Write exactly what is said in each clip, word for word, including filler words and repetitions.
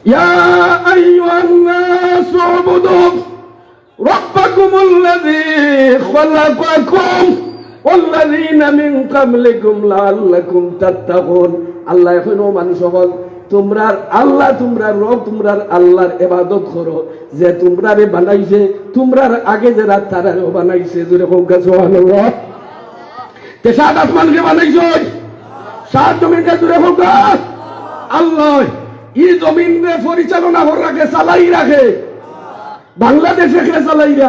يا أيها الناس اعبدوا ربكم الذي خلقكم والذين من قبلكم لعلكم تتقون। আল্লায় কইন, ও মানুষ অকল, তুমরার আল্লাহ, তুমরার রব, তুমরার আল্লাহর ইবাদত করো, যে তুমরারে বানাইছে, তুমরার আগে যেরা তারারেও বানাইছে। জোরে কউক্কা সুবহানাল্লাহ। তে সাত আসমান কে বানাইছে? সাত জমিন কে? জোরে কউক্কা। আল্লায়। ই জমিনরে পরিচালনা করি রাখে, চালাই রাখে। বাংলাদেশে কে চালাইরা?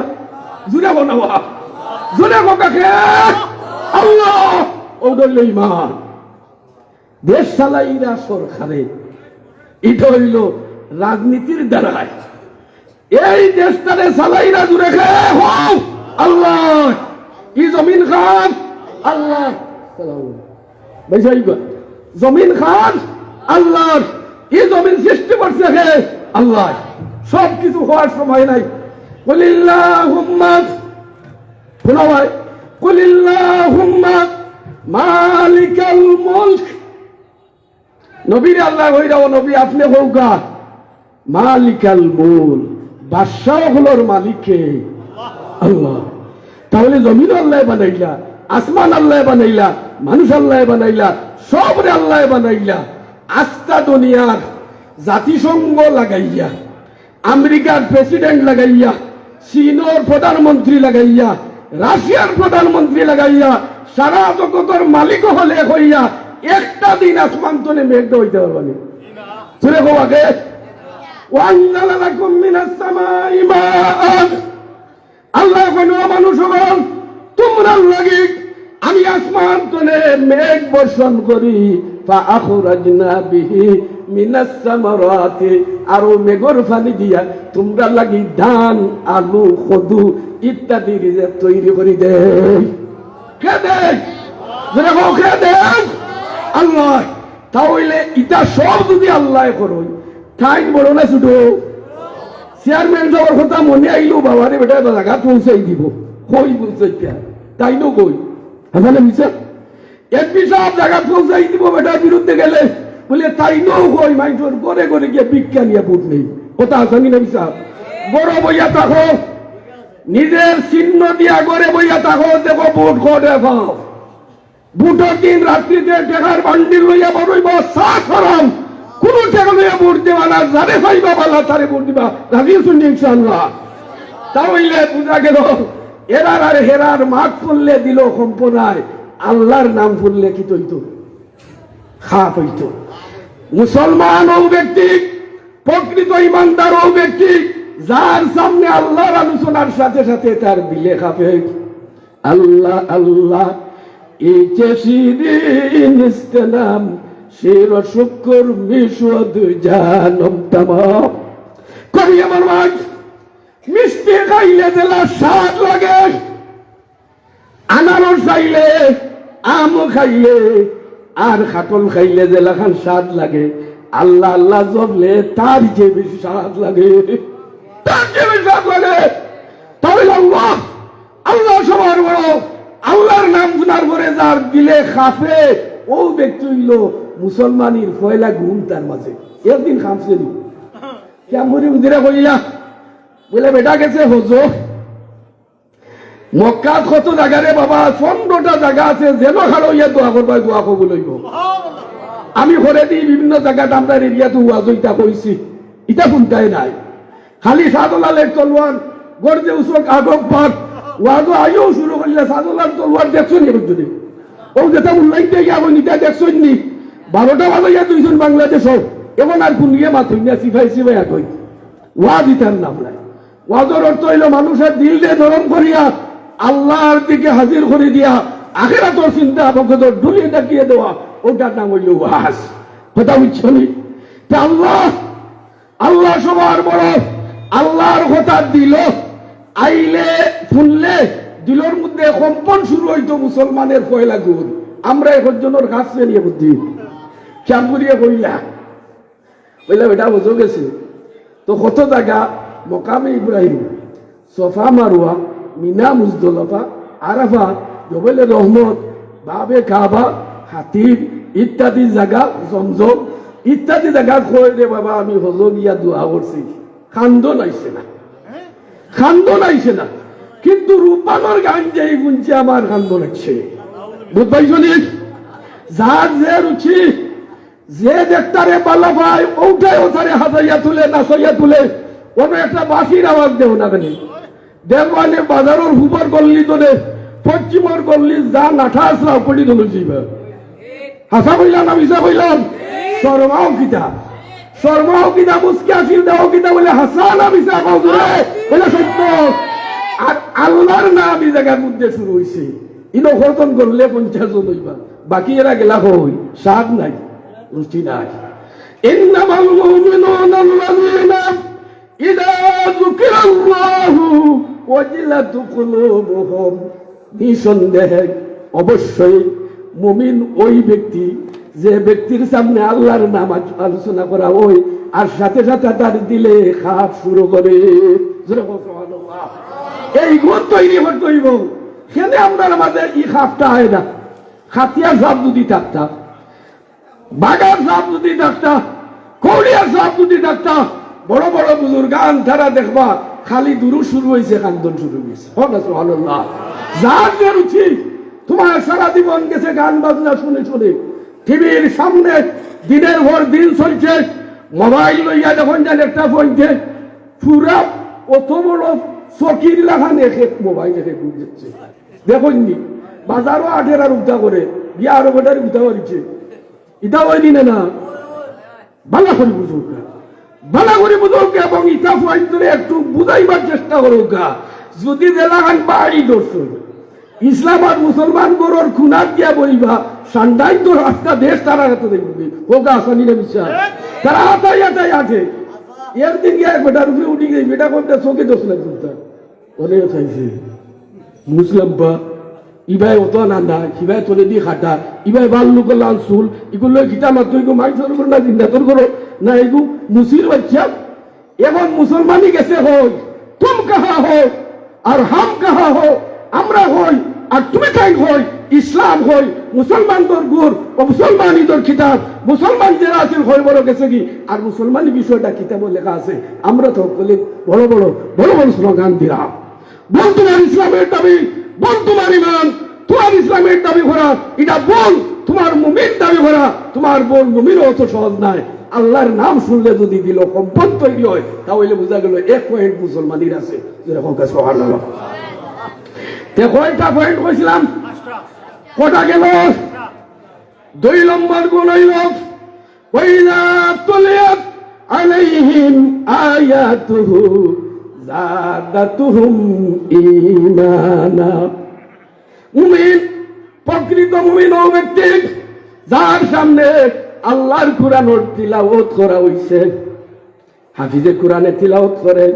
জোরে কউক্কা। জোরে কউক্কা কে? আল্লাহ। অউ অইলো ইমান। দেশ চালাইরা সরকারে, ইটা অইলো রাজনীতির দ্বারায়। এই দেশটারে চালাইরা জোরে কে? হউ আল্লায়। ই জমিন কার? আল্লাহর। ভাই সাহেব, জমিন কার? আল্লাহর। ই জমিন সৃষ্টি করছে কে? আল্লায়। সব কিছু কওয়ার সময় নাই। قل اللهم, হুনো ভাই, قل اللهم مالك الملك। নবীরে আল্লায় কইরা, ও নবী, আপনে কউক্কা, মালিকাল মুলক, বাদশা অকলর মালিক কে? আল্লাহ। তাইলে জমিন আল্লায় বানাইলা, আসমান আল্লায় বানাইলা, মানুষ আল্লায় বানাইলা, সবরে আল্লায় বানাইলা। আস্তা দুনিয়ার জাতিসংঘ লাগাইয়া, আমেরিকার প্রেসিডেন্ট লাগাইয়া, চীনর প্রধানমন্ত্রী লাগাইয়া, রাশিয়ার প্রধানমন্ত্রী লাগাইয়া, সারা জগতর মালিক অকলে কইয়া, একটা দিন আসমান তনে মেঘ দেওয়াইতে পারবা নি? জোরে কউক্কা কে? وأنزل لكم من السماء ماء। আল্লায় কইন, ও মানুষ অকল, তুমরার লাগি আমি আসমান তনে মেঘ বর্ষণ করি, فأخرجنا به من الثمرات, আর অউ মেঘর পানি দিয়া তুমরার লাগি ধান, আলু, কদু ইত্যাদি রিজিক তৈরি করি দেই। কে দেয়? জোরে কউক্কা, কে দেয়? আল্লায়। তাইলে ইতা সব যুদি আল্লায় করইন, তাইন বড় না ছোট? চেয়ারম্যান সাবর কথা মনো আইলো, বাবারে বেটা, জাগাত পৌঁছাই দিবো। কই পৌঁছাইতা? তাইনও কই? হাছা না মিছা? এমপি সাব জাগাত পৌঁছাই দিবো বেটার বিরুদ্ধে গেলে, বুলে তাইনও কই, মাইনষর ঘরে ঘরে গিয়া ভিক্ষা নিয়া ভোট নেইন। কথা হাছা নি না মিছা? ঘরো বইয়া থাকো, নিজর চিহ্ন দিয়া ঘরে বইয়া থাকো, দেখো ভোট কয়টা পাও। ভোটর দিন রাত্রিতে টেকার বান্ডিল লইয়া বরইবা, সাত হারাম। কুনু টেকা লইয়া ভোট দিবা না, যারে পাইবা ভালা তারে ভোট দিবা। রাজি আছইন নি ইনশাআল্লাহ? তাইলে বুঝা গেল, এরার আর হেরার মাত ফুনলে দিল কম্প নাই, আল্লাহর নাম ফুনলে কিতা অইতো? খাপ অইতো। মুসলমান অউ ব্যক্তি, প্রকৃত ইমানদার অউ ব্যক্তি, যার সামনে আল্লাহর আলোচনার সাথে সাথে তার দিলে খাপে। আল্লাহ আল্লাহ, ই যে শিরিন ইস্তে নাম, শির শুকুর মিশদ জানম তামাম। কবি আমার মাঝ, মিষ্টি খাইলে যেলা স্বাদ লাগে, আনারস খাইলে, আম খাইলে, আর কাঠল খাইলে যেলাখান স্বাদ লাগে, আল্লাহ আল্লাহ জপলে তার যে বেশি স্বাদ লাগে, তার যে বেশি স্বাদ লাগে। তাইলে আল্লাহ, আল্লাহ সবার বড়। আল্লাহর নাম হুনার পরে যার দিলে খাপে, অউ ব্যক্তি অইলো মুসলমানির পয়লা ঘুম তার মাঝে। একদিন খাপছে নি? কেমন করি উদিরা কইলা, বুলে, বেটা গেছে হজো, মক্কাত কত জাগা রে বাবা, পনরোটা জাগা আছে, যেন খাড়া অইয়া দোয়া করবায়, দোয়া কবুল অইবো। আমি করেদি বিভিন্ন জাগাত আমরার এরিয়াত ওয়াজ অইতা কইছি, ইতা হুনতায় নায়। খালি সাদুলালের তলোয়ার, গর্জে উসক আটক পাক, ওয়াজও আইও শুরু করলে সাদুলাল তলোয়ার দেখছো নি বুঝছো নি? অউ যেটা উল্লাইতে গিয়া কই নিতা দেখছো নি? বারোটা বাজাইয়া দুইজন বাংলাদেশও, এখন আর কুনিয়ে মাতইন না, সিপাই সিপাই আটই। ওয়াজ ইতার নাম নাই। ওয়াজর অর্থ অইলো মানুষর দিলরে নরম করিয়া আল্লাহর দিকে হাজির করি দিয়া আখিরাতর চিন্তা মগজর ডুলিয়ে ডাকিয়ে দেওয়া, অটার নাম অইলো ওয়াজ। কথা বুঝছো নি? তে আল্লাহ, আল্লাহ সবার বড়, আল্লাহর কথা দিলো আইলে, হুনলে দিলর মধ্যে কম্পন শুরু অইতো মুসলমানের পয়লা ঘুম। আমরা একজনর কাছে নিয়া বুদ্ধি, খেয়াল করিয়া কইলা, কইলা, বেটা হজো গেছে, তো কত জাগা, মকামে ইব্রাহিম, সফা মারওয়া, মিনা মুজদলফা, আরাফা, জবলে রহমত, বাবে কাবা, হাতিম ইত্যাদি জাগা, জমজম, ইত্যাদি জাগাত কয়, "রে বাবা, আমি হজো গিয়া দোয়া করছি, কান্দন আইছে না, কান্দন আইছে না, কিন্তু রুম্মানর গান যেই হুনছি আমার কান্দন আইছে।" বুঝবাই শুনি, যার যে রুচি, যে দেখতারে বালা পায়, ওটাই ওটারে হাজাইয়া তুলে, নাচাইয়া তুলে, কোনো একটা বাঁশির আওয়াজ দেও না কেন? দেওয়ানে বাজারর পূবর গল্লি ধরে, পশ্চিমর গল্লি যা নাঠা আসরা পড়ি ধরে যাইবা। হাছা কইলাম না মিছা কইলাম? শরমাও কিতা? শরমাও কিতা? মুস্কি আসিল দেও কিতা? বলে হাছা না মিছা কও জোরে? বলে সত্য। আর আল্লাহর নাম এই জাগার মধ্যে শুরু হইছে। ইনো কয়জন গল্লে পঞ্চাশ জন হইবা। বাকি এরা গেলা হই, স্বাদ নাই, রুচি নাই। إنما المؤمنون الذين إذا ذكر الله وجلت قلوبهم। নিঃসন্দেহে অবশ্যই মুমিন ওই ব্যক্তি, যে ব্যক্তির সামনে আল্লাহর নাম আচ-, আলোচনা করা হয়, আর সাথে সাথে তার দিলে খাপ শুরু করে। জোরে বল, সুবহানাল্লাহ। এই গুণ তৈরি করতে হইব। কেনে আমরার মাঝে এই খাপটা হয় না? খাতিয়ার সাব যদি থাকতা, বাগার সাব যদি থাকতা, কৌলিয়ার সাব যদি থাকতা, বড় বড় বুজুর্গান তারা দেখবা, খালি দুরু শুরু হইছে, কান্দন শুরু হইছে। হোক না সুবহানাল্লাহ। যার যে রুচি, তোমার সারা জীবন গেছে গান বাজনা শুনে শুনে, টিভির সামনে দিনের পর দিন চলছে, মোবাইল লইয়া যখন যান একটা ফোনকে, পুরা অত বড় চকির লাখান এক এক মোবাইল এক এক ঘুরছে। দেখইননি, বাজারও আটের আর উল্টা করে, গিয়া আরো বেটার উল্টা মারিছে। ইটা হয়নি না, না? বালা করি বুঝউক্কা, বালা করি বুঝউক্কা, এবং ইটা পয়েন্টরে একটু বুঝাইবার চেষ্টা করউক্কা। যদি যেলাখান বাড়ি ধরছইন, ইসলাম আর মুসলমান ঘরর খুনাত গিয়া বইবা, সান্ডাইন তো রাস্তা দেশ তারা হাতে দেখবি। হোক আসানি না বিশ্বাস। তারা আতাই আতাই আছে। একদিন গিয়া এক বেটার উপরে উঠি গেই, বেটা কোনটা চোখে দোষ লাগবে তার। অনেক খাইছে। মুসলাম বা, ইবায় অত না না, ইবায় তোরে দি খাটা, ইবায় বাল্লুকর লাল চুল, ইগুলো কিতা মাত্র ইগু মাইসর উপর না জিন্দাতর করো, না ইগু মুসির বাচ্চা। এখন মুসলমানি গেছে হই, তুম কাহা হো, আর হাম কাহা হো, আমরা হই, আর তুমি তাই হই, ইসলাম হই, মুসলমানদের গুর, ও মুসলমানিদের কিতাব, মুসলমান যারা আছেন হই বড় গেছে কি, আর মুসলমানি বিষয়টা কিতাবও লেখা আছে। আমরা তো বলে বড় বড়, বড় বড় স্লোগান দিলাম। বল তোমার ইসলামের দাবি, বল তোমার ইমান, তোমার ইসলামের দাবি করা, এটা বল তোমার মুমিন দাবি করা, তোমার বল মুমিন অত সহজ নয়। আল্লাহর নাম শুনলে যদি দিল কম্পন তৈরি হয়, তাহলে বোঝা গেল এক পয়েন্ট মুসলমানির আছে। যেরকম কাজ সুবহানাল্লাহ। তে কয়টা পয়েন্ট কইছিলাম? কটা গেল? দুই নম্বর গুণ হইল, وإذا تليت عليهم آياته زادتهم إيمانا। মুমিন, প্রকৃত মুমিন ও ব্যক্তি, যার সামনে আল্লাহর কোরআনর তিলাওয়াত করা হইছে, হাফিজে কোরআনে তিলাওয়াত করে,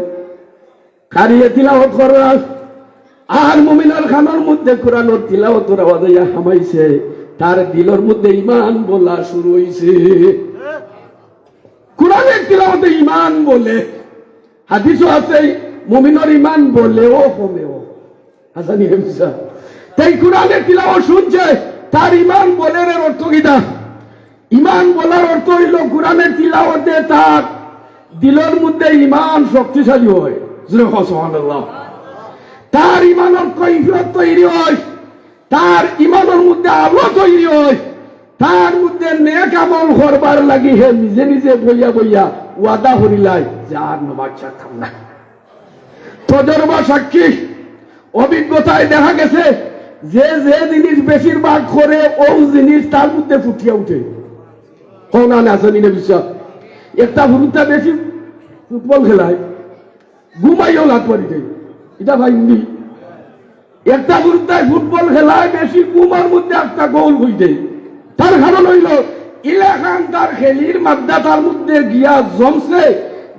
কারিয়ে তিলাওয়াত করা, আর মুমিনর কানর মধ্যে কোরআনর তিলাওয়াতর আওয়াজ আইয়া হামাইছে, তার দিলর মধ্যে ইমান বলা শুরু হইছে। কোরআনের তিলাওয়াতে ইমান বলে, হাদিসও আছে, মুমিনর ইমান বলেও কমেও। হাসানি হেমসা। তাই কোরআনের তিলাওয়াত শুনছে, তার ইমান বলের অর্থ কিতা? ইমান বলার অর্থ হইল কোরআনের তিলাওয়াতে তার দিলর মধ্যে ইমান শক্তিশালী হয়। জোরে কও সুবহানাল্লাহ। তার ইমানর কৈফিয়ত তৈরি হয়, তার ইমানর মধ্যে আলো তৈরি হয়, তার মধ্যে নেক আমল করবার লাগি হে নিজে নিজে বইয়া বইয়া ওয়াদা করিলায় যে আর নমাজ ছাড়তাম না। তজরবা সাক্ষী, অভিজ্ঞতায় দেখা গেছে যে যে জিনিস বেশিরভাগ করে, ও জিনিস তার মধ্যে ফুটিয়া উঠে। কও না, না জানি না বিশ্বাস। একটা হুরুতা বেশি ফুটবল খেলায়, ঘুমাইও লাত মারি দেয়, এটা ভাই নি। একটা হুরুতায় ফুটবল খেলায় বেশি ঘুমার মধ্যে একটা গোল হই দেয়। তার কারণ হইল, ইলাখান তার খেলির মাদ্দা তার মধ্যে গিয়া জমছে,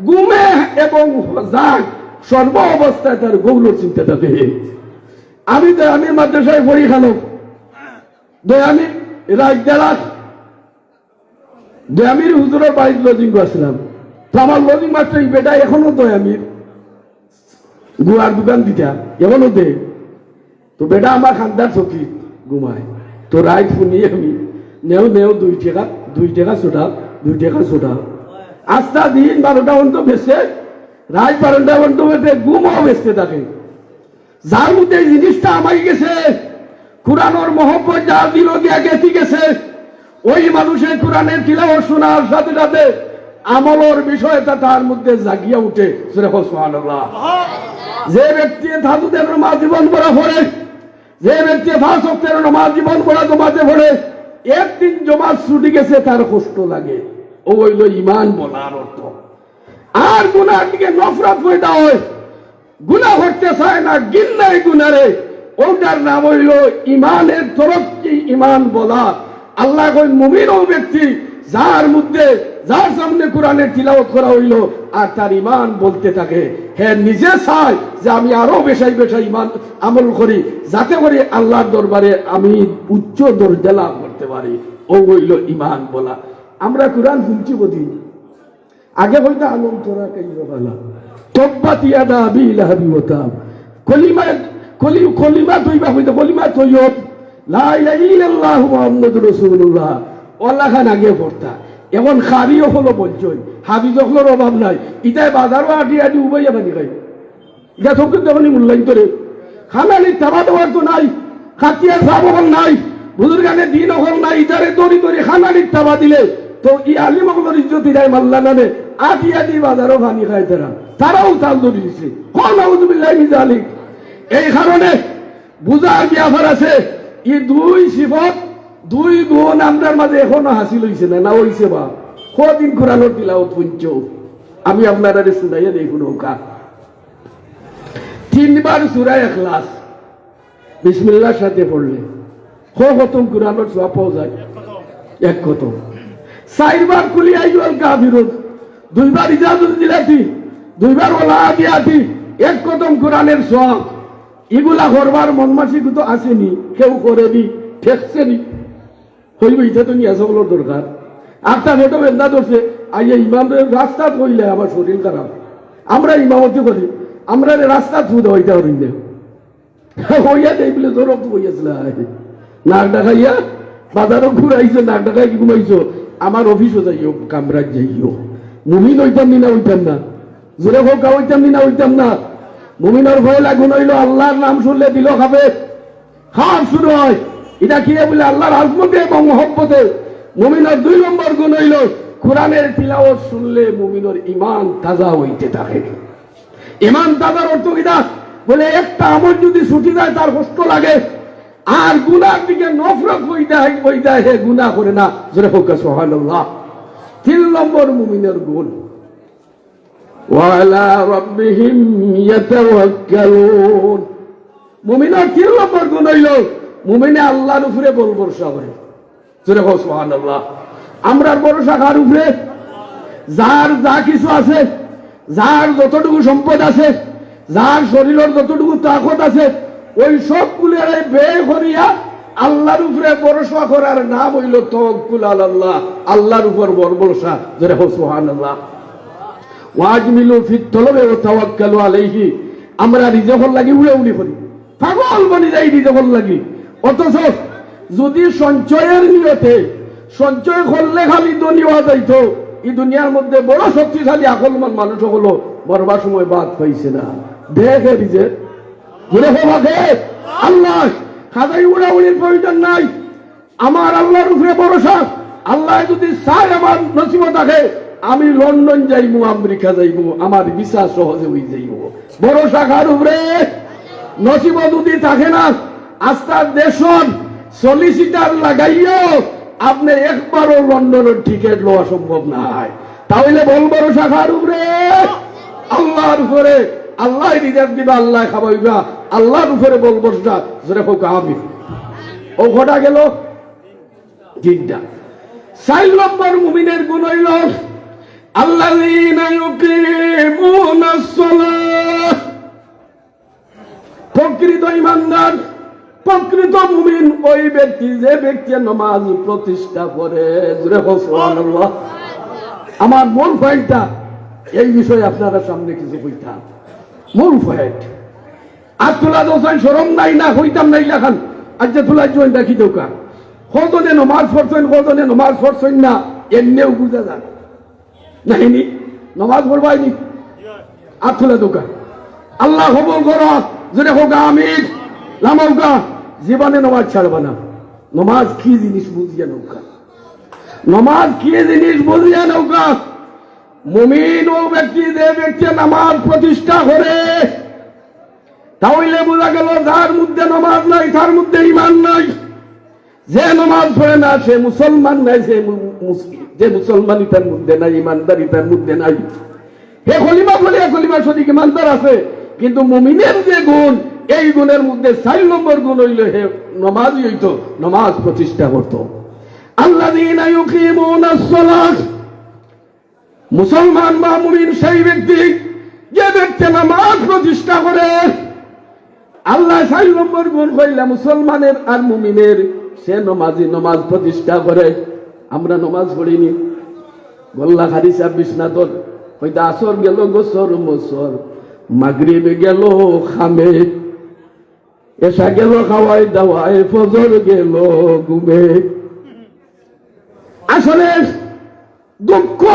ঘুমে এবং জাগ সর্ব অবস্থায় তার গোলর চিন্তাটা দেহে। আমি তো, আমি মাদ্রাসায় পড়ি খানো, দয়ামি রাজদারা দয়ামির হুজুরর বাড়িত লজিং আসলাম। তো আমার লজিং মাস্টার এই বেটা এখনো দয়ামির গুয়ার দোকান দিতা, এখনো দে। তো বেটা আমার খান্দার চকি ঘুমায়। তো রাইত শুনি আমি, নেও নেও দুই টেকা, দুই টেকা ছোটা, দুই টেকা ছোটা। আস্তা দিন বারোটা পর্যন্ত বেচে, রাইত বারোটা পর্যন্ত বেচে, ঘুমও বেচতে থাকে। যার মধ্যে এই জিনিসটা হামাই গেছে, কোরআনর মহব্বত যার দিলো গিয়া গেঁথি গেছে, ওই মানুষে কোরআনের তিলাওয়াত শোনার সাথে সাথে আমলর বিষয়টা তার মধ্যে জাগিয়া উঠে। জোরে কও সুবহানাল্লাহ। যে ব্যক্তি তাহাজ্জুদের নামাজ জীবন ভরা পড়ে, যে ব্যক্তি পাঁচ ওয়াক্তের নামাজ জীবন ভরা জমাতে পড়ে, একদিন জমাত ছুটি গেছে, তার কষ্ট লাগে। ও অইলো ইমান বলার অর্থ। আর গুনার দিকে নফরত পয়দা হয়, গুনা করতে চায় না, ঘিন্নায় গুনারে, ওটার নাম অইলো ইমানের তরক্কি, ইমান বলা। আল্লায় কইন, মুমিন ও ব্যক্তি, যার মধ্যে, যার সামনে কোরআনের তিলাওয়াত করা অইলো আর তার ইমান বলতে থাকে, হে নিজে চায় যে আমি আরো বেশাই বেশাই ইমান আমল করি, যাতে করি আল্লাহর দরবারে আমি উচ্চ দরজা লাভ করতে পারি। ও অইলো ইমান বলা। আমরা কোরআন হুনছি বুঝি, আগে কইতা আলম তোরা কেই বালা, তব্বাত ইয়াদা আবি লাহাবি ওয়া তাব। কলিমা, কলি-, কলিমা তৈবা কইতা, কলিমা তৈয়ব, লা ইলাহা ইল্লাল্লাহু মুহাম্মাদুর রাসূলুল্লাহ। অলাখান আগে পড়তা। এখন কারি অকলো বলছইন, হাফিজ অকলর অভাব নাই। ইতায় বাজারো আটি আটি উবাইয়া পানি খাই। ইটা চউখে দেখনি মূল্যায়ন করে। খানানির তাবা দেওয়ার তো নাই, খাতিয়ার সাব অকল নাই, বুজুর্গানে দিন অকল নাই, ইতারে দড়ি দড়ি খানানির তাবা দিলে তো ই আলিম অকলর ইজ্জত ইরায় মারলা না নে, আটি আটি বাজারো পানি খায় তারা, তারাও তাল দড়ি দিছে। কও নাউজুবিল্লাহি মিন জালিক। এই কারণে বুঝার ব্যাপার আছে, ই দুই সিফত, দুই গুণ আমরার মাঝে এখনো হাসিল অইছে না, না অইছে বা? কদিন কোরআনর তিলাওয়াত হুনছো? আমি আপনারারে শুনাইয়া দেই, হুনউক্কা। তিনবার সূরা ইখলাস বিসমিল্লাহর সাথে পড়লে ক খতম কোরআনর সওয়াব পাওয়া যায়? এক খতম। চাইরবার কুল ইয়া আইয়ুহাল কাফিরুন, দুইবার ইজা জুলজিলাতি, দুইবার ওয়াল আদিয়াতি, এক খতম কোরআনের সওয়াব। ইগুলা করবার মন মানসিকতা আছেনি? কেউ করেনি, ঠেকছেনি? কইবো, ইটা তো নিয়াজ অকলর দরকার। আটটা বেটো বেন্দা ধরছে, আইয়া ইমামরে রাস্তাত কইলে আমার শরীর খারাপ। আমরা ইমামতি করি, আমরারে রাস্তাত ফু দেওয়াইতা করি না। কইয়া দেই বলে, ধরো তো কইয়াছিলা। নাক ডাকাইয়া বাজারো ঘুরাইছো, নাক ডাকাই কি ঘুমাইছো? আমার অফিসো যাইও, কামরাত যাইও। মুমিন অইতাম নি না অইতাম না? জোরে কউক্কা, অইতাম নি না অইতাম না? মুমিনর পয়লা গুণ অইলো আল্লাহর নাম শুনলে দিল খাবে। খাওয়ার শুরু হয়। ইটা কিতা বলে? আল্লাহর আজমতে এবং মহব্বতে। মুমিনর দুই নম্বর গুণ অইলো, কোরআনের তিলাওয়াত শুনলে মুমিনর ইমান তাজা অইতে থাকে। ইমান তাজার অর্থ কিতা? বলে, একটা আমল যদি ছুটি যায়, তার কষ্ট লাগে, আর গুনার দিকে নফরত অইতে হয়, অইতে হয়, হে গুনা করে না। জোরে কউক্কা সুবহানাল্লাহ। তিন নম্বর মুমিনর গুণ। ওয়া আলা রাব্বিহিম ইয়াতাওয়াক্কালুন। মুমিনর তিন নম্বর গুণ অইলো, মুমিনে আল্লাহর উপরে বল ভরসা করে। জোরে কও সুবহানাল্লাহ। আমরার ভরসা কার উপরে? যার যা কিছু আছে, যার যতটুকু সম্পদ আছে, যার শরীরর যতটুকু তাকত আছে, ওই সবগুলারে ব্যয় করিয়া আল্লাহর উপরে ভরসা করার নাম অইলো তাওয়াক্কুল আলাল্লাহ, আল্লাহর উপর বল ভরসা। জোরে কও সুবহানাল্লাহ। ওয়াজমিলু ফিত তলবে ওয়া তাওয়াক্কালু আলাইহি। আমরা রিজিকর লাগি উড়াউড়ি করি, পাগল বনি যাই রিজিকর লাগি, অথচ যদি সঞ্চয়ের নিয়তে সঞ্চয় করলে খালি ধনী অওয়া যাইতো, ই দুনিয়ার মধ্যে বড় শক্তিশালী আকলমান মানুষ অকলও মরবার সময় ভাত পাইছে না। দেখে দিছে, জোরে কও দেখে। আল্লাহ, খাজাই উড়াউড়ির প্রয়োজন নাই। আমার আল্লাহর উপরে ভরসা। আল্লায় যদি চায় আমার নসিবো থাকে, আমি লন্ডন যাইমু, আমেরিকা যাইমু, আমার ভিসা সহজে অই যাইবো। ভরসা কার উপরে? নসিবো যদি থাকে না, আস্তা দেশর সলিসিটার লাগাইয়াও আপনে একবারও লন্ডনর টিকিট লওয়া সম্ভব নায়। তাইলে বল ভরসা কার উপরে? আল্লাহর উপরে। আল্লায় রিজিক দিবা, আল্লায় খাওয়াইবা, আল্লাহর উপরে বল ভরসা। জোরে কউক্কা আমিন। অউ কয়টা গেল? তিনটা। চাইর নম্বর মুমিনের গুণ অইলো, আল্লাযীনা ইউকিমুনাস সালাহ। প্রকৃত ইমানদার, প্রকৃত মুমিন ওই ব্যক্তি, যে ব্যক্তি নামাজ প্রতিষ্ঠা করে। জোরে কও সুবহানাল্লাহ। আমার মূল পয়েন্টটা এই বিষয়ে আপনারার সামনে কিছু কইতাম। মূল পয়েন্ট। আর তুলা দোষাই শরম নাই না, কইতাম না ইলাখান। আচ্ছা, তুলা জয়েন রাখি দেউক্কা। কজনে নমাজ পড়ছইন, কজনে নমাজ পড়ছইন না, এমনেও বুঝা যায়। নাইনি? নমাজ পড়বায়নি? আত তুলে দেউক্কা। আল্লাহ কবুল করো। জোরে কউক্কা আমিন। লামাউক্কা। জীবনে নমাজ ছাড়বা না। নমাজ কি জিনিস বুঝিয়া নেউক্কা। নমাজ কি জিনিস বুঝিয়া নেউক্কা। মুমিন অউ ব্যক্তি, যে ব্যক্তি নামাজ প্রতিষ্ঠা করে, তা অইলে বুঝা গেল, যার মধ্যে নমাজ নাই, তার মধ্যে ঈমান নাই। যে নমাজ পড়ে না, সে মুসলমান নাই, সে মু-, মুস-, যে মুসলমানিতার মধ্যে নাই, ইমানদারিতার মধ্যে নাই। হে কলিমা পড়ে, হে কলিমা শরিক ইমানদার আছে, কিন্তু মুমিনের যে গুণ, এই গুণের মধ্যে চাইর নম্বর গুণ অইল হে নমাজি অইতো, নমাজ প্রতিষ্ঠা করতো। আল্লাযীনা ইউকিমুনাস সালাহ, মুসলমান বা মুমিন সেই ব্যক্তি, যে ব্যক্তি নামাজ প্রতিষ্ঠা করে। আল্লায় চাইর নম্বর গুণ কইলা মুসলমানের আর মুমিনের, সে নমাজি, নমাজ প্রতিষ্ঠা করে। আমরা নমাজ পড়িনি, গল্লা খারি ছাব্বিশ না তোর, হয়তো আসর গেল গোসর মসর, মাগরিব গেল খামে, এশা গেল খাওয়াই দাওয়াই, ফজর গেল ঘুমে। আসলে দুঃখ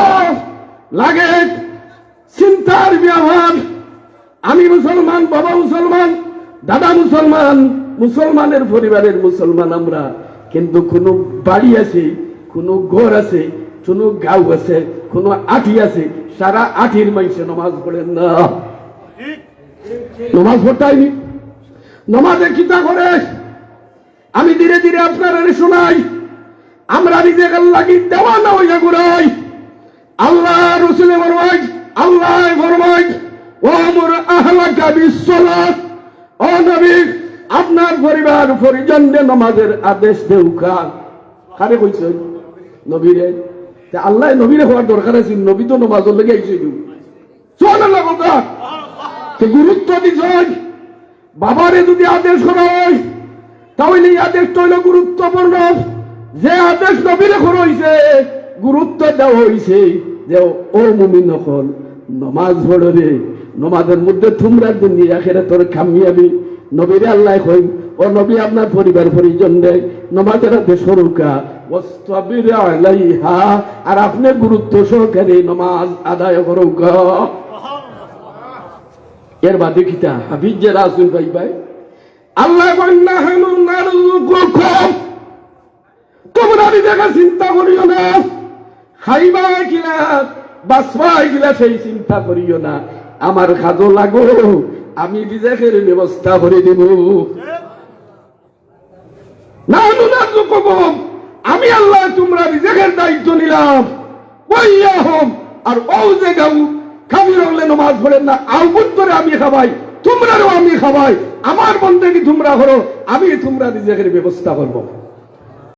লাগে, চিন্তার ব্যাপার। আমি মুসলমান, বাবা মুসলমান, দাদা মুসলমান, মুসলমানের পরিবারের মুসলমান আমরা, কিন্তু কোনো বাড়ি আছে, কোনো ঘর আছে, কোনো গাঁও আছে, কোনো আটি আছে, সারা আটির মাইনষে নমাজ পড়েন না। নমাজ পড়তায়নি। নমাজে কিতা করে? আমি ধীরে ধীরে আপনারারে শুনাই। আমরা রিজিকের লাগি দেওয়ানা অইয়া ঘুরাই। আল্লাহ রসুলে ফরমাই, আল্লাহ ফরমাই, "ওয়ামুর আহলাকা বিসসালাহ।" ও নবী, আপনার পরিবার পরিজনরে নমাজের আদেশ দেউক্কা। কারে কইছইন? নবীরে। তে আল্লায় নবীরে কওয়ার দরকার আছিল, নবী তো নমাজর লাগি আইছইন। সুবহানাল্লাহ বলতা। তে গুরুত্ব দিছইন। বাবারে যদি আদেশ করা হয়, তাহলে এই আদেশটা হইল গুরুত্বপূর্ণ। যে আদেশ নবীরে করা হইছে, গুরুত্ব দেওয়া হইছে যে, "ও মুমিন অকল, নমাজ পড়ো রে, নমাজের মধ্যে তোমরা দুনিয়া আখেরাতর কামিয়াবি।" নবীরে আল্লায় কইন, "ও নবী, আপনার পরিবার পরিজনরে নমাজের আদেশ করউক্কা, ওয়াসতাবির আলাইহা, আর আপনে গুরুত্ব সহকারে নমাজ আদায় করউক্কা।" এর বাদে কিতা? হাফিজ যারা আছইন ভাই ভাই, আল্লায় কইন, "নাহনু নারযুকুকুম।" তোমরা রিজিকের চিন্তা করিও না, খাইবায় কিলা, বাঁচবায় কিলা, সেই চিন্তা করিও না। আমার কাজো লাগো, আমি রিজিকের ব্যবস্থা করি দিমু। নাহনু নারযুকুকুম, আমি আল্লায় তোমরা রিজিকের দায়িত্ব নিলাম। ওয়া ইয়াহুম, আর অউ যে গাউ কাফির অকলে নমাজ পড়ের না, অগুরে আমি খাবাই, তোমরারেও আমি খাবাই। আমার বন্দেগি তোমরা করো, আমি তোমরার রিজিকের ব্যবস্থা করমু।